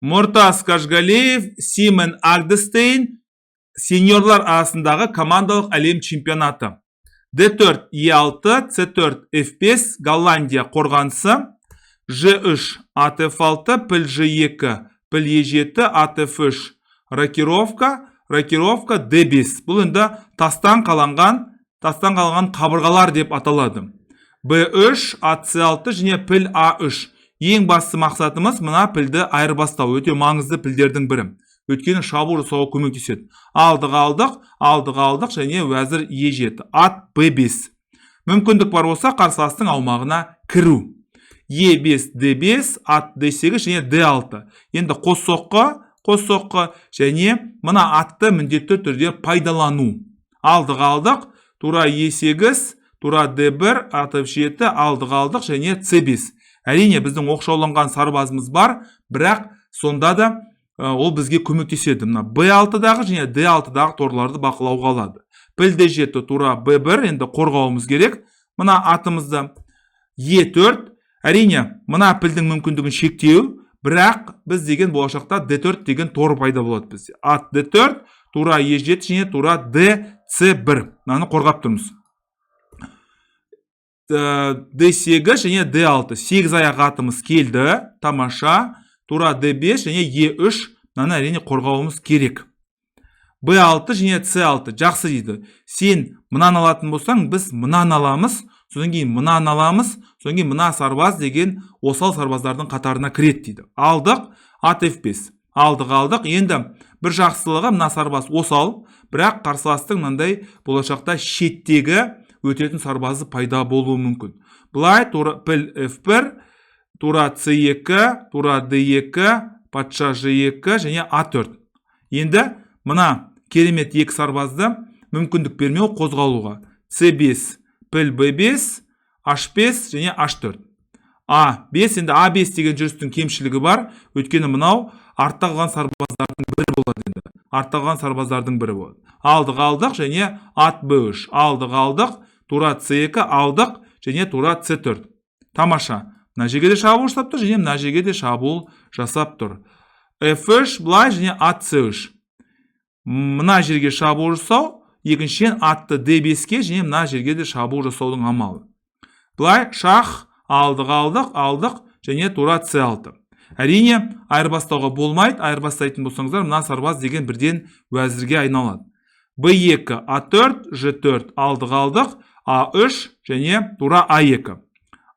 Мұртас Қажғалиев, Симен Агдестейн, сеньорлар арасындағы командалық әлем чемпионаты. D4, E6, C4, F5, Голландия қорғанысы, G3, ат F6, піл G2, піл E7, ат F3, рокировка, рокировка, D5. Бұл енді тастан қаланған қабырғалар деп аталады. B3, ат C6 және піл A3. Ең басты мақсатымыз мына пілді айырбастау, өте маңызды пілдердің бірі. Өйткені шабуыл жасауға көмектеседі. Алдық, алдық, алдық, алдық және уәзір E7, ат B5. Мүмкіндік бар болса, қарсыластың аумағына кіру. E5, D5, ат D8 және D6. Енді қос соққы, қос соққы және мына атты міндетті түрде пайдалану. Алдық, алдық, тура E8, тура D1, ат F7, алдық, алдық және C5. Әрине, біздің оқшауланған сарбазымыз бар, бірақ сонда да ол бізге көмектеседі. Мына B6-дағы және D6-дағы торларды бақылауға алады. Піл D7, тура B1, енді қорғауымыз керек мына атымызды. E4, әрине, мына пілдің мүмкіндігін шектеу, бірақ біз деген болашақта D4 деген тор пайда болады бізде. Ат D4, тура E7 және тура DC1. Мынаны қорғап тұрмыз. D8 және D6. 8 аяқ атымыз келді. Тамаша. Тура D5 және E3. Мынаны, әрине, қорғауымыз керек. B6 және C6. Жақсы, дейді. Сен мынаны алатын болсаң, біз мынаны аламыз. Содан кейін мынаны аламыз. Содан кейін мына сарбаз деген осал сарбаздардың қатарына кіреді, дейді. Алдық. Ат F5. Алдық, алдық. Енді бір жақсылығы, мына сарбаз осал, бірақ қарсыластың мынандай болашақта шеттегі өтетін сарбазы пайда болуы мүмкін. Былай тура піл F1, тура C2, тура D2, патша G2 және А4. Енді мына керемет екі сарбазды мүмкіндік бермеу қозғалуға. C5, піл B5, H5 және H4. А5, енді А5 деген жүрістің кемшілігі бар, өйткені мынау артта қалған сарбаздардың бірі болады енді. Артта қалған сарбаздардың бірі болады. Алдық, алдық және ат B3. Алдық, алдық, тура C2, алдық және тура C4. Тамаша. Мына жерге де шабуыл жасап тұр және мына жерге де шабуыл жасап тұр. F3 былай және ат C3. Мына жерге шабуыл жасау, екіншіден, атты D5-ке және мына жерге де шабуыл жасаудың амалы. Былай шах, алдық, алдық, алдық және тура C6. Әрине, айырбастауға болмайды. Айырбастайтын болсаңыздар, мына сарбаз деген бірден уәзірге айналады. B2, A4, G4, алдық, алдық, A3 және тура A2.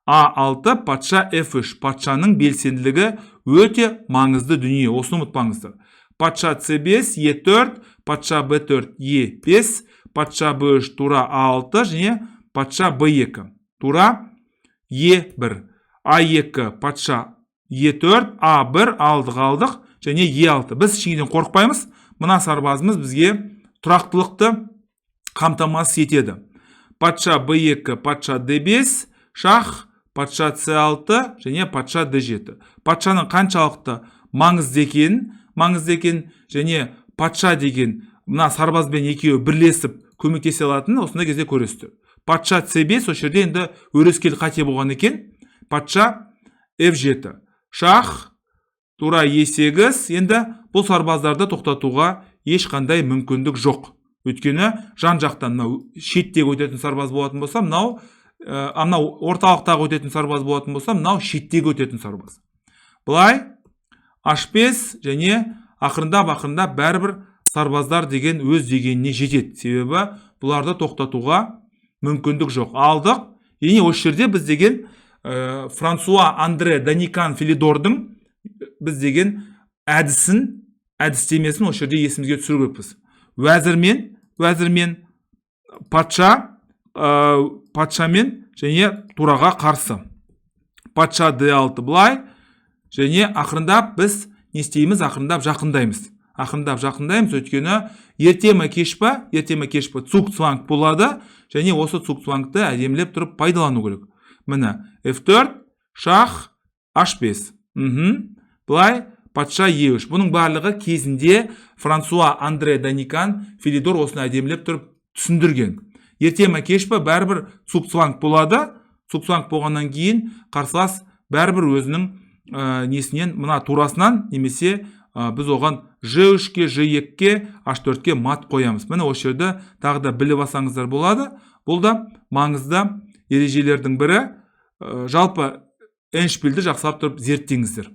A6, патша F3. Патшаның белсенділігі өте маңызды дүние, осыны ұмытпаңыздар. Патша C5, E4, патша B4, E5, патша B3, тура A6 және патша B2. Тура E1. A2, патша E4, A1, алдық, алдық және E6. Біз ештеңеден қорықпаймыз. Мына сарбазымыз бізге тұрақтылықты қамтамасыз етеді. Патша B2, патша D5, шах, патша C6 және патша D7. Патшаның қаншалықты маңызды екен және патша деген мына сарбазбен екеуі бірлесіп көмектесе алатынын осындай кезде көресіздер. Патша C5, осы жерде енді өрескел қате болған екен. Патша F7. Шах, тура E8. Енді бұл сарбаздарды тоқтатуға ешқандай мүмкіндік жоқ. Өйткені жан жақтан мынау шеттегі өтетін сарбаз болатын болса, мынау мынау орталықтағы өтетін сарбаз болатын болса, мынау шеттегі өтетін сарбаз. Былай H5 және ақырындап, ақырындап бәрібір сарбаздар деген өз дегеніне жетеді, себебі бұларды тоқтатуға мүмкіндік жоқ. Алдық. Және осы жерде біз деген Франсуа Андре Даникан Филидордың біз деген әдісін, әдістемесін осы жерде есімізге түсіру керекпіз. Уәзірмен патша, патшамен және тураға қарсы патша D6. Былай және ақырындап біз не істейміз? Ақырындап жақындаймыз, ақырындап жақындаймыз, өйткені ерте ме, кеш па, ерте ме, кеш па цугцванг болады және осы цугцвангты әдемілеп тұрып пайдалану керек. Міне, F4, шах, H5. Былай патша E3. Бұның барлығы кезінде Франсуа Андре Даникан Филидор осыны әдемілеп тұрып түсіндірген. Ерте ме, кеш па, бәрібір цугцванг болады. Цугцванг болғаннан кейін қарсылас бәрібір өзінің несінен, мына турасынан немесе біз оған Ж3-ке, Ж2-ке, H4-ке мат қоямыз. Міне, осы жерде тағы да біліп алсаңыздар болады. Бұл да маңызды ережелердің бірі. Жалпы эндшпильді жақсылап тұрып зерттеңіздер.